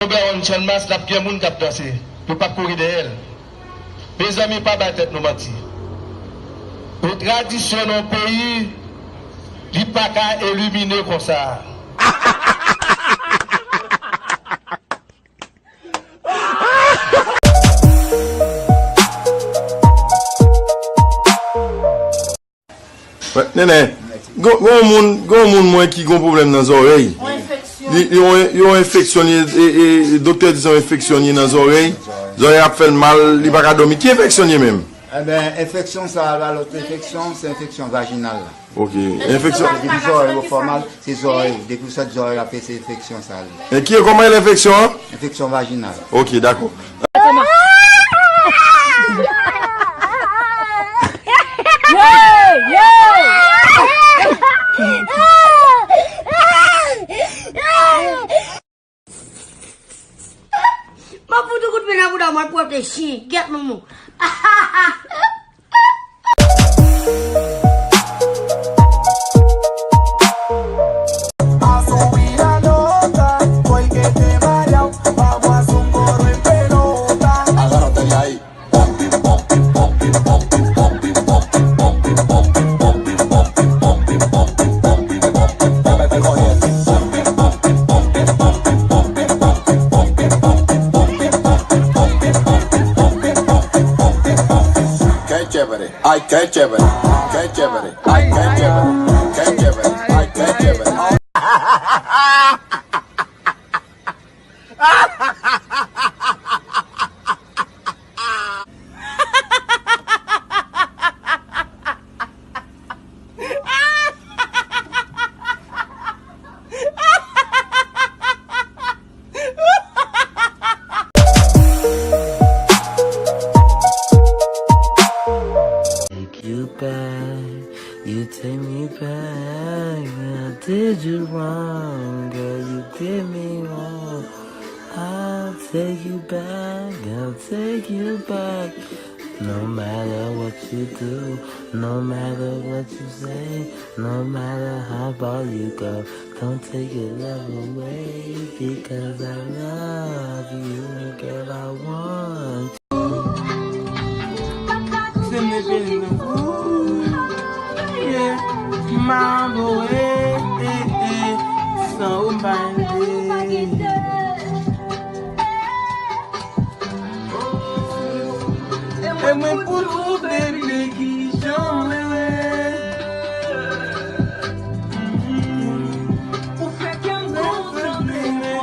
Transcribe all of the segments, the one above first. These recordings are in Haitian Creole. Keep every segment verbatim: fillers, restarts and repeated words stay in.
Obè One Chan Mas, l ap gen moun k ap danse. Yo p ap kouri dèyè l. Mezanmi, pa bay tèt nou manti. Yon tradisyon nan yon peyi, li pa ka elimine konsa. Nenè, gon, gon moun, gon moun mwen ki gon pwoblèm nan zòrèy. Yon enfeksyon. Li, yon, yon enfeksyon li, e, e, doktè di se yon enfeksyon li nan zòrèy. Zòrèy ap fè l mal, li pa ka dòmi. Ki enfeksyon li ye menm? Enben, enfeksyon sa a, la, lòt enfeksyon, se enfeksyon vajinal la. Ok. Enfeksyon. Depi zòrèy ou fè mal, se zòrèy ou. Depi w sot zòrèy la, se enfeksyon sa a li. E ki, kòman e enfeksyon an? Enfeksyon vajinal. Ok, dakò. M ap fout yon kout pye nan bouda w, mwen pwòp de chen, gyèt manman w. Qué chévere, ay, qué chévere, qué chévere, ay, qué chévere, qué chévere, ay, qué chévere. Take you back, you take me back. I did you wrong, girl, you did me wrong. I'll take you back, I'll take you back. No matter what you do, no matter what you say, no matter how far you go, don't take your love away, because I love you, girl, I want. Se mwen vin nan. Ooh, yeah. Mambo, eh, eh, eh. San ou m pa gen de. E mwen pou nou, baby, ki jan mwen. Ou fè kè m kontan, e mwen.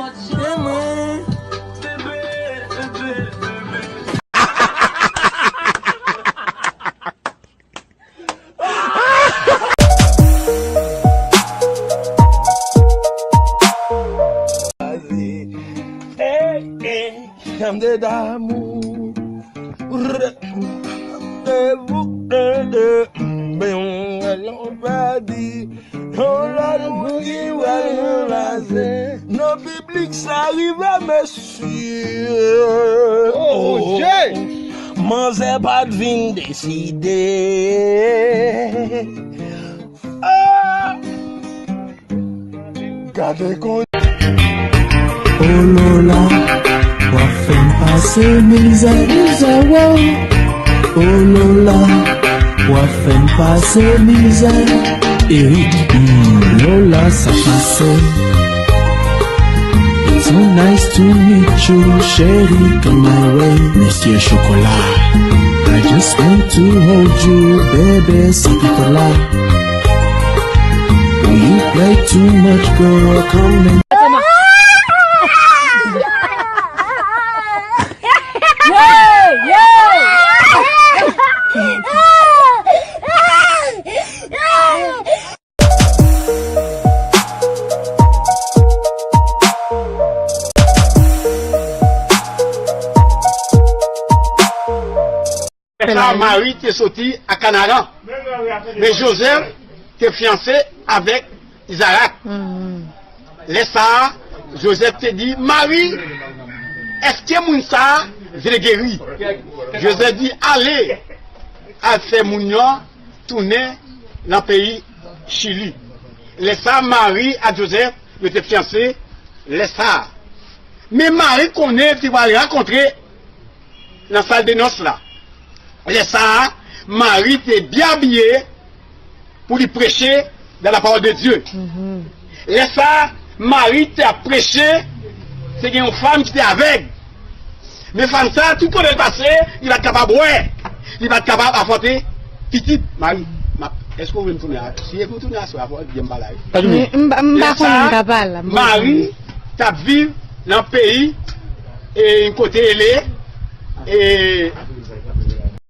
Hey, hey, janm de damou. Devou, de, de, ben, yon pa di. Yon lòt moun ki wè l nan laze. Nan piblik sa rive, mesye. Oh, oh, Jay! Manzè pa t vin deside. Ah! Gade kon. Oh Lola, w ap fè m pase mizè, mizè, wow. Oh Lola, w ap fè m pase mizè. Eric, mm, Lola, sa pase. It's so nice to meet you, cheri, come my way. Mesye Chokola, I just want to hold you, baby, sa pito la. Oh, you play too much, girl, come and Sa, Mari te soti a Kanaran, men Jozèf te fyanse avèk Izarak. Lè sa a, Jozèf te di, Mari, èske moun sa a vle geri? Jozèf di, ale, al fè moun yo tounen nan peyi Chili. Lè sa a, Mari ak Jozèf, yo te fyanse, lè sa a. Men Mari konnen li te pral rankontre nan sal de nòs la. Lè sa a, Mari te byen abiye pou li preche dans la parole de Dieu. Lè sa a, Mari te ap preche, te gen yon fanm ki te avèg. Men fanm sa a, tout kote l pase, li pa t kapab wè. Li pa t kapab afwonte pitit. Mari, m ap, èske w vle m tounen a? Si e pou tounen aswè a, fò w di m pa la, wi. Pa tounen. M pa, m pa konnen m ka pale. Mari t ap viv nan peyi, e, kote ele, e,